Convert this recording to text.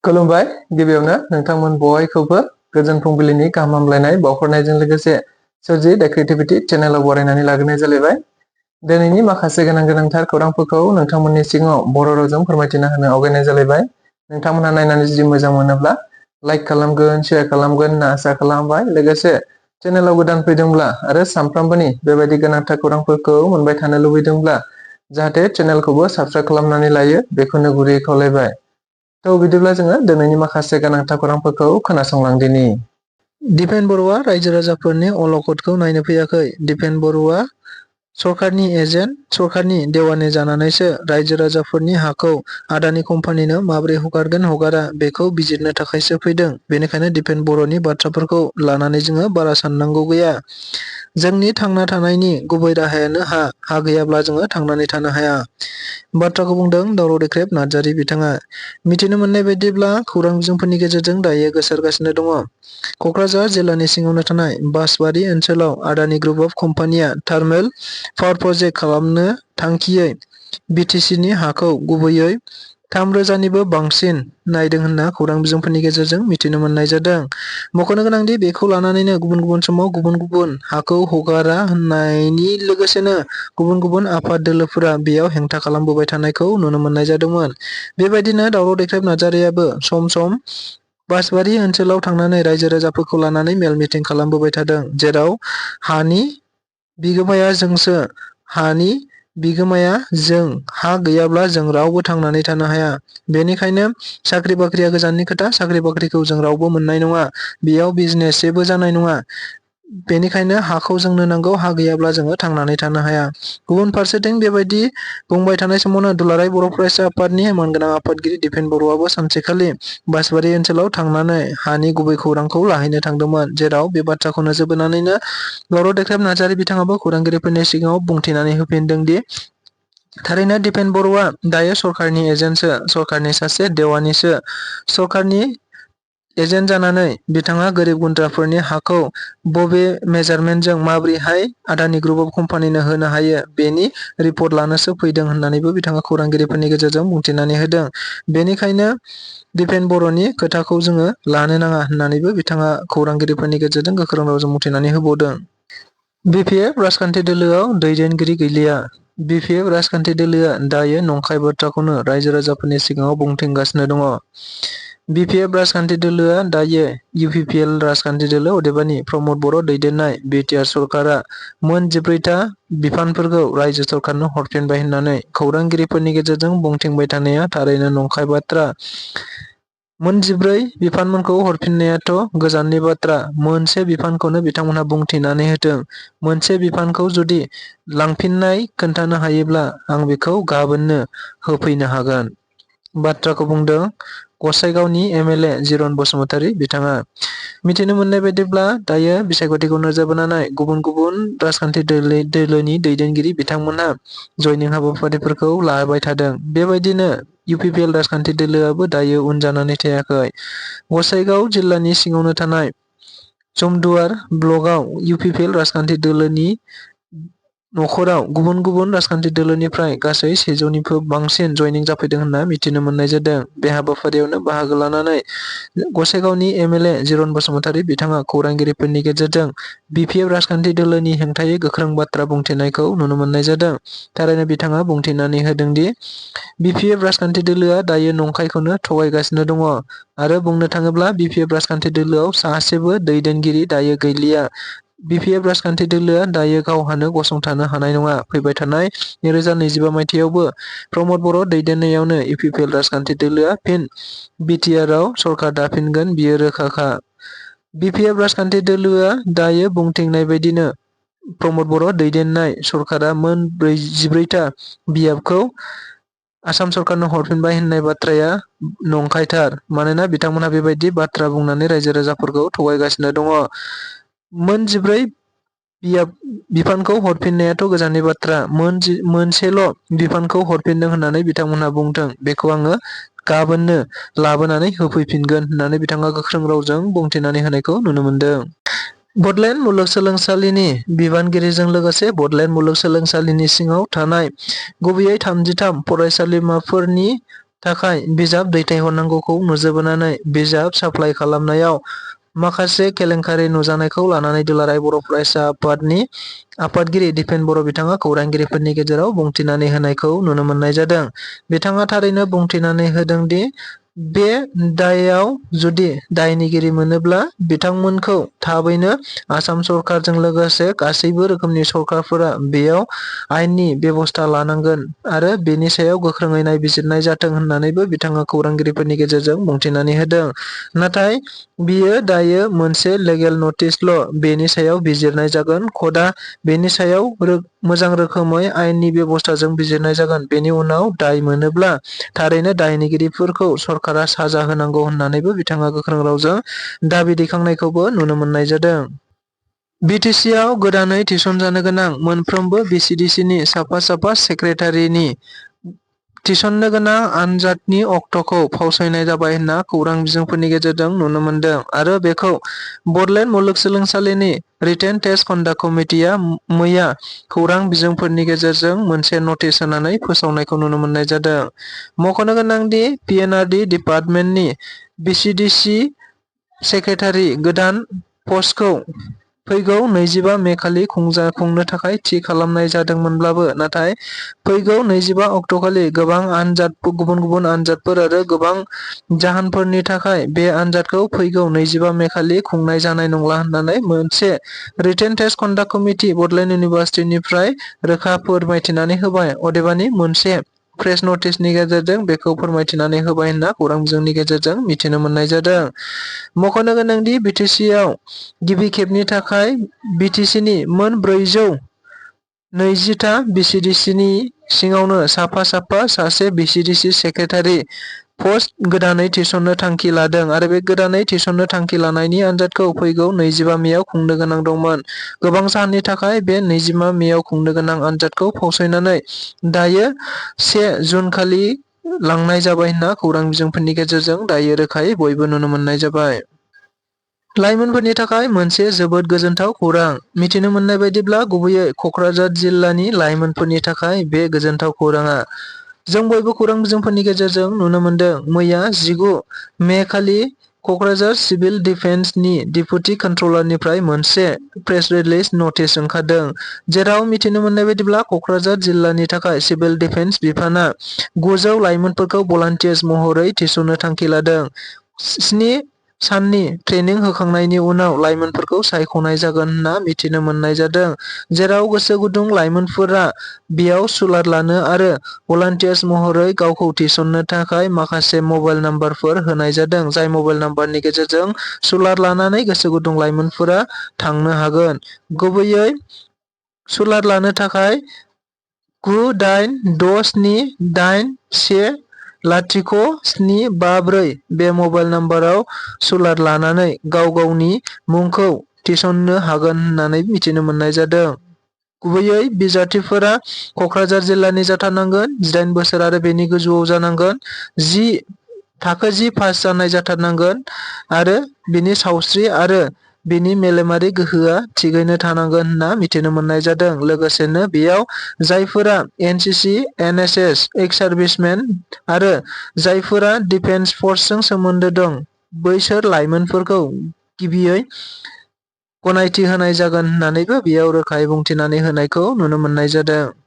खुलुमबाय गिबियावनो नोंथांमोन बयखौबो गोजोन फुंबिलिनि गाहाम हामलायनाय बावहरनायजों लोगोसे सोरजि दा क्रिएटिभिटी चेनेलाव बरायनानै लाग्रोनाय जालायबाय। दिनैनि माखासे गोनांथार खौरांफोरखौ नोंथांमोननि सिगाङाव बर' रावजों फोरमायथिना होनो आवगायनाय जालायबाय। नोंथांमोनहा नायनानै जुदि मोजां मोनोब्ला लाइक खालामगोन, शेयार खालामगोन होनना आसा खालामबाय। लोगोसे चेनेलाव गोदान फैदोंब्ला आरो सानफ्रामबोनि बेबायदि गोनांथार खौरांफोरखौ मोनबाय थानो लुबैदोंब्ला जाहाथे चेनेलखौबो साबस्क्राइब खालामनानै लायो बेखौनो गुरैयै खावलायबाय। बिदिब्ला जोङो दिनैनि माखासे गोनांथार खौरांफोरखौ खोनासंलांदिनि। दिपेन बर'आ रायजो राजाफोरनि अलखदखौ नायनो फैयाखै। दिपेन बर'आ सरकारनि एजेन्ट, सरकारनि देवानि जानानैसो रायजो राजाफोरनि हाखौ आदानि कम्पानिनो माबोरै हगारगोन हगारा बेखौ बिजिरनो थाखायसो फैदों। बेनिखायनो दिपेन बर'नि बाथ्राफोरखौ लानानै जोङो बारा साननांगौ गैया। जोंनि थांना थानायनि गुबै राहायानो हा। हा गैयाब्ला जोङो थांनानै थानो हाया। बाथ्राखौ बुंदों दावराव देख्रेब नार्जारि बिथाङा। मिथिनो मोननाय बायदिब्ला खौरां बिजोंफोरनि गेजेरजों दायो गोसारगासिनो दङ। क'क्राझार जिल्लानि सिङावनो थानाय बासबारि ओनसोलाव आदानि ग्रुप अफ कम्पानिया थार्मेल पावार प्रजेक्ट खालामनो थांखियै बिटिसिनि हाखौ गुबैयै 3,000निबो बांसिन नायदों होनना खौरां बिजोंफोरनि गेजेरजों मिथिनो मोननाय जादों। मख'नो गोनांदि बेखौ लानानैनो गुबुन समाव गुबुन हाखौ हगारा होननायनि लोगोसेनो गुबुन आफाद दोलोफोरा बेयाव हेंथा खालामबोबाय थानायखौ नुनो मोननाय जादोंमोन। बेबायदिनो दावराव देख्रेब नार्जारियाबो सम बासबारि ओनसोलाव थांनानै रायजो राजाफोरखौ लानानै मेल मिटिं खालामबोबाय थादों। जेराव हानि बिगोमाया जोंसो, हानि बिगोमाया जों, हा गैयाब्ला जों रावबो थांनानै थानो हाया। बेनिखायनो साख्रि बाख्रिया गोजाननि खोथा, साख्रि बाख्रिखौ जों रावबो मोननाय नङा। बेयाव बिजनेस जेबो जानाय नङा। बेनिखायनो हाखौ जोंनो नांगौ, हा गैयाब्ला जोङो थांनानै थानो हाया। गुबुन फारसेथिं बेबायदि बुंबाय थानाय समावनो दुलाराय बर' फरायसा आफादनि मानगोनां आफादगिरि दिपेन बर'आबो सानसेखालि बासबारि ओनसोलाव थांनानै हानि गुबै खौरांखौ लाहैनो थांदोंमोन। जेराव बे बाथ्राखौ नोजोर बोनानैनो दावराव देख्रेब नार्जारि बिथाङाबो खौरांगिरिफोरनि सिगाङाव बुंथिनानै होफिनदों दि थारैनो दिपेन बर'आ दायो सरकारनि एजेन्टसो, सरकारनि सासे देवानिसो। सरकारनि एजेन्ट जानानै बिथाङा गोरिब गुन्द्राफोरनि हाखौ बबे मेजारमेन्टजों माबोरैहाय आदानि ग्रुप अफ कम्पानिनो होनो हायो बेनि रिपर्ट लानोसो फैदों होननानैबो बिथाङा खौरांगिरिफोरनि गेजेरजों बुंथिनानै होदों। बेनिखायनो दिपेन बर'नि खोथाखौ जोङो लानो नाङा होननानैबो बिथाङा खौरांगिरिफोरनि गेजेरजों गोख्रों रावजों बुंथिनानै होबावदों। बिपिएफ राजखान्थि दोलोआव दैदेनगिरि गैलिया। बिपिएफ राजखान्थि दोलोआ दायो नंखाय बाथ्राखौनो रायजो राजाफोरनि सिगाङाव बुंथिगासिनो दङ। बिपिएफ राजखान्थि दोलोआ दायो इउपिपिएल राजखान्थि दोलो अदेबानि प्रमद बर' दैदेननाय बिटिआर सरकारा मोन 14टा बिफानफोरखौ रायजो सरकारनो हरफिनबाय होननानै खौरांगिरिफोरनि गेजेरजों बुंथिंबाय थानाया थारैनो नंखाय बाथ्रा। मोन 14 बिफानफोरखौ हरफिननायाथ' गोजाननि बाथ्रा। मोनसे बिफानखौनो बिथांमोनहा बुंथिनानै होदों। मोनसे बिफानखौ जुदि लांफिननाय खोन्थानो हायोब्ला आं बेखौ गाबोननो होफैनो हागोन। बाथ्राखौ बुंदों गसाइगावनि एमएलए जिरन बसुमतारी बिथाङा। मिथिनो मोननाय बायदिब्ला दायो बिसायख'थिखौ नोजोर बोनानै गुबुन राजखान्थि दोलोनि दैदेनगिरि बिथांमोनहा जयनिं हाबाफारिफोरखौ लाबाय थादों। बेबायदिनो इउपिपिएल राजखान्थि दोलोआबो दायो उन जानानै थायाखै। गसाइगाव जिल्लानि सिङावनो थानाय जमदुवार ब्लकआव इउपिपिएल राजखान्थि दोलोनि नखराव गुबुन राजखान्थि दोलोनिफ्राय गासै 100निबो बांसिन जयनिं जाफैदों होनना मिथिनो मोननाय जादों। बे हाबाफारियावनो बाहागो लानानै गसाइगावनि एमएलए जिरन बसुमतारी बिथाङा खौरांगिरिफोरनि गेजेरजों बिपिएफ राजखान्थि दोलोनि हेंथायै गोख्रों बाथ्रा बुंथिनायखौ नुनो मोननाय जादों। थारैनो बिथाङा बुंथिनानै होदोंदि बिपिएफ राजखान्थि दोलोआ दायो नंखायखौनो थगायगासिनो दङ आरो बुंनो थाङोब्ला बिपिएफ राजखान्थि दोलोआव सासेबो दैदेनगिरि दायो गैलिया। बिपिएफ राजखान्थि दोलोआ दायो गावहानो गसंथानो हानाय नङा। फैबाय थानाय 2025 मायथाइयावबो प्रमद बर' दैदेननायावनो इउपिपिएल राजखान्थि दोलोआ फिन बिटिआरआव सरकार दाफिनगोन बियो रोखाखा। बिपिएफ राजखान्थि दोलोआ दायो बुंथिंनाय बायदिनो प्रमद बर' दैदेननाय सरकारा मोन 14टा बियाबखौ आसाम सरकारनो हरफिनबाय होननाय बाथ्राया नंखायथार। मानोना बिथांमोनहा बेबायदि बाथ्रा बुंनानै रायजो राजाफोरखौ थगायगासिनो दङ। मोन 14 बिफानखौ हरफिननायाथ' गोजाननि बाथ्रा। मोनसेल' बिफानखौ हरफिनदों होननानै बिथांमोनहा बुंथों। बेखौ आङो गाबोननो लाबोनानै होफैफिनगोन होननानै बिथाङा गोख्रों रावजों बुंथिनानै होनायखौ नुनो मोनदों। बडलेण्ड मुलुगसोलोंसालिनि बिबानगिरिजों लोगोसे बडलेण्ड मुलुगसोलोंसालिनि सिङाव थानाय गुबैयै 33 फरायसालिमाफोरनि थाखाय बिजाब दैथायहरनांगौखौ नोजोर बोनानै बिजाब साप्लाइ खालामनायाव माखासे केलेंकारि नुजानायखौ लानानै दुलाराय बर' फरायसा आफादनि आफादगिरि दिपेन बर' बिथाङा खौरांगिरिफोरनि गेजेराव बुंथिनानै होनायखौ नुनो मोननाय जादों। बिथाङा थारैनो बुंथिनानै होदों दि बे दायाव जुदि दायनिगिरि मोनोब्ला बिथांमोनखौ थाबैनो आसाम सरकारजों लोगोसे गासैबो रोखोमनि सरकारफोरा बेयाव आयेननि बेबस्था लानांगोन आरो बेनि सायाव गोख्रोङै नायबिजिरनाय जाथों होननानैबो बिथाङा खौरांगिरिफोरनि गेजेरजों बुंथिनानै होदों। नाथाय बियो दायो मोनसे लेगेल नटिसल', बेनि सायाव बिजिरनाय जागोन। ख'डआ बेनि सायाव मोजां रोखोमै आयेननि बेबस्थाजों बिजिरनाय जागोन। बेनि उनाव दाय मोनोब्ला थारैनो दायनिगिरिफोरखौ सरकारा साजा होनांगौ होननानैबो बिथाङा गोख्रों रावजों दाबि दैखांनायखौबो नुनो मोननाय जादों। बिटिसिआव गोदानै थिसनजानो गोनां मोनफ्रोमबो बिसिडिसिनि साफा सेक्रेटारिनि थिसननो गोनां आनजादनि अक्ट'खौ फावसायनाय जाबाय होनना खौरां बिजोंफोरनि गेजेरजों नुनो मोनदों आरो बेखौ बडलेण्ड मुलुगसोलोंसालिनि रिटेन टेस्ट कन्डाक्ट कमिटिआ मैया खौरां बिजोंफोरनि गेजेरजों मोनसे नटिस होनानै फोसावनायखौ नुनो मोननाय जादों। मख'नो गोनांदि पिएनआरडि डिपार्टमेन्टनि बिसिडिसि सेक्रेटारि गोदान पस्टखौ फैगौ 25 मे खालि खुंनो थाखाय थि खालामनाय जादोंमोनब्लाबो, नाथाय फैगौ 25 अक्ट'खालि गुबुन गुबुन आनजादफोर आरो गोबां जाहोनफोरनि थाखाय बे आनजादखौ फैगौ 25 मे खालि खुंनाय जानाय नंला होननानै मोनसे written test conduct committee Bodoland इउनिभार्सिटिनिफ्राय रोखा फोरमायथिनानै होबाय। अदेबानि मोनसे प्रेस नटिसनि गेजेरजों बेखौ फोरमायथिनानै होबाय होनना खौरां बिजोंनि गेजेरजों मिथिनो मोननाय जादों। मख'नो गोनांदि बिटिसिआव गिबि खेबनि थाखाय बिटिसिनि मोन 420 बिसिडिसिनि सिङावनो साफा सासे बिसिडिसि सेक्रेटारि पस्ट गोदानै थिसननो थांखि लादों आरो बे गोदानै थिसननो थांखि लानायनि आनजादखौ फैगौ 25 मेआव खुंनो गोनां दंमोन। गोबां जाहोननि थाखाय बे 25 मेआव खुंनो गोनां आनजादखौ फावसायनानै दायो 1 जुन खालि लांनाय जाबाय होनना खौरां बिजोंफोरनि गेजेरजों दायो रोखायै बयबो नुनो मोननाय जाबाय। लाइमोनफोरनि थाखाय मोनसे जोबोद गोजोनथाव खौरां। मिथिनो मोननाय बायदिब्ला गुबैयै क'क्राझार जिल्लानि लाइमोनफोरनि थाखाय बे गोजोनथाव खौरांआ। जों बयबो खौरां बिजोंफोरनि गेजेरजों नुनो मोनदों। मैया 19 मे खालि क'क्राझार सिभिल डिफेन्सनि डिप्युटि कन्ट्रलारनिफ्राय मोनसे प्रेस रिलिज नटिस ओंखारदों, जेराव मिथिनो मोननाय बायदिब्ला क'क्राझार जिल्लानि थाखाय सिभिल डिफेन्स बिफानआ 900 लाइमोनफोरखौ भलान्टियार्स महरै थिसननो थांखि लादों। 7 साननि ट्रेनिं होखांनायनि उनाव लाइमोनफोरखौ सायख'नाय जागोन होनना मिथिनो मोननाय जादों, जेराव गोसो गुदुं लाइमोनफोरा बेयाव सुलाद लानो आरो भलान्टियार्स महरै गावखौ थिसननो थाखाय माखासे मबाइल नाम्बारफोर होनाय जादों, जाय मबाइल नाम्बारनि गेजेरजों सुलाद लानानै गोसो गुदुं लाइमोनफोरा थांनो हागोन। गुबैयै सुलाद लानो थाखाय 9827810754 बे मबाइल नाम्बाराव सुलाद लानानै गाव गावनि मुंखौ थिसननो हागोन होननानै मिथिनो मोननाय जादों। गुबैयै बिजाथिफोरा क'क्राझार जिल्लानि जाथारनांगोन, 18 बोसोर आरो बेनि गोजौआव जानांगोन, थाखो 10 पास जानाय जाथारनांगोन आरो बिनि सावस्रि आरो बिनि मेलेमारि गोहोआ थिगैनो थानांगोन होनना मिथिनो मोननाय जादों। लोगोसेनो बेयाव जायफोरा एनसिसि, एनएसएस, एक्स सार्भिसमेन आरो जायफोरा डिफेन्स फर्सजों सोमोन्दो दं, बैसोर लाइमोनफोरखौ गिबियै गनायथि होनाय जागोन होननानैबो बेयाव रोखायै बुंथिनानै होनायखौ नुनो मोननाय जादों।